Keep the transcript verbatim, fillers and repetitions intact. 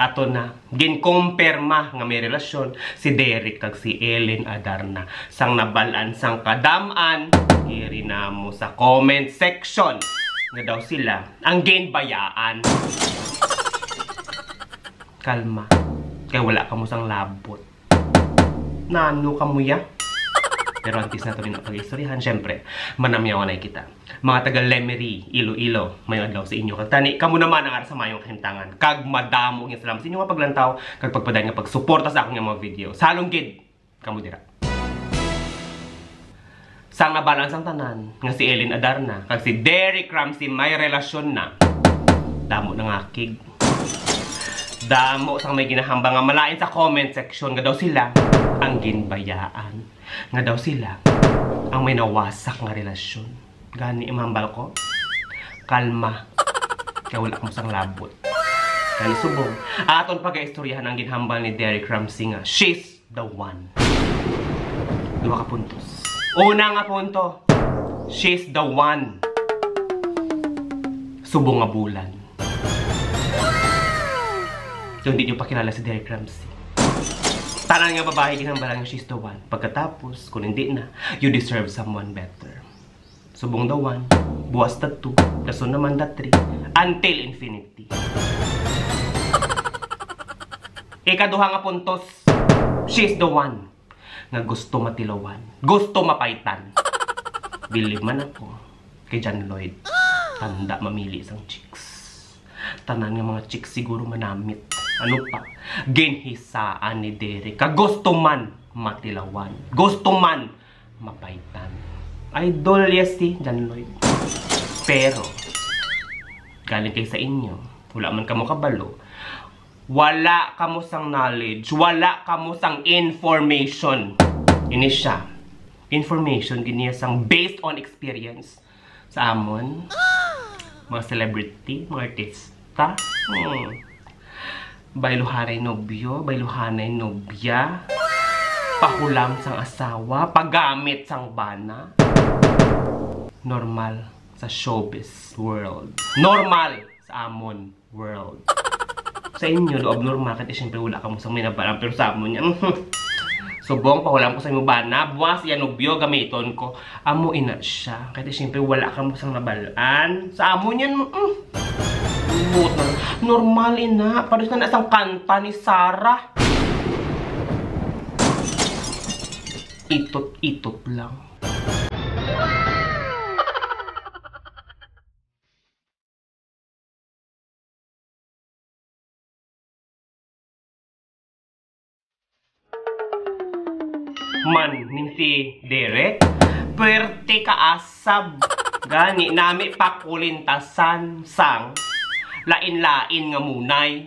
Ato na, ginkumpirma nga may relasyon si Derek kag si Ellen Adarna. Sang nabal-an sang kadam-an, iri namo sa comment section nga daw sila ang ginbayaan. Kalma, kay wala kamo sang labot. Nano kamo ya? Pero antes nato rin ang pag-istoryahan, syempre, manamyawan na kita. Mga taga Lemery, Iloilo, may adlaw sa inyo. Kag tani, kamo naman ang ara sa mayong kahimtangan. Kag madamo nga salamat sa inyo nga paglantaw, kag pagpadayon nga pagsuporta sa akong mga video. Salong gid, kamo dira. Sang nabal-an sang tanan nga si Ellen Adarna kag si Derek Ramsey may relasyon na, damo nangakig. Damo sang may ginahambal nga malain sa comment section nga daw sila ang ginbayaan, nga daw sila ang may nawasak nga relasyon. Gani, imambal ko, kalma, kay wala kamo sang labot. Gani, subong, aton pag-istoryahan ang ginhambal ni Derek Ramsey nga she's the one. Duha ka puntos. Una nga punto, she's the one. Subong nga bulan. Kung di nyo pa kilala si Derek Ramsey, tanan nga babae ginhambalan nga she's the one. Pagkatapos, kung hindi na, you deserve someone better. Subong the one, buwas the two, dason naman the three, until infinity. Ikaduha nga puntos, she's the one nga gusto matilawan, gusto mapaitan. Believe man ako kay John Lloyd, tanda mamili sang chicks. Tanan nga mga chicks siguro manamit. Ano pa? Ginhisaan ni Derek ka gusto man matilawan, gusto man mapaitan. Idol, yes, si John Lloyd. Pero, galing kay sa inyo, wala man kamo kabalo, wala kamo sang knowledge, wala kamo sang information. Ini siya. Information gid niya sang based on experience sa amon. Mga celebrity, mga artista. Hmm. Bayluhanay nobyo, bayluhanay nobya. Pahulam sang asawa, pagamit sang bana. Normal sa showbiz world. Normal sa amon world. Sa inyo, do abnormal, kay siyempre wala kamo sang may nabalaan, pero sa amon yan, subong, pahulam ko sa imo bana, buwas iya nobyo, gamiton ko. Amo ina siya, kay siyempre wala kamo sang nabalaan. Sa amon yan, mm. Buot na lang. Normal, ina, pares na na sang kanta ni Sarah. Itot-itot lang. Man ning si Derek, pwerte ka asab. Gani nami pakulintasan sang lain-lain nga munay.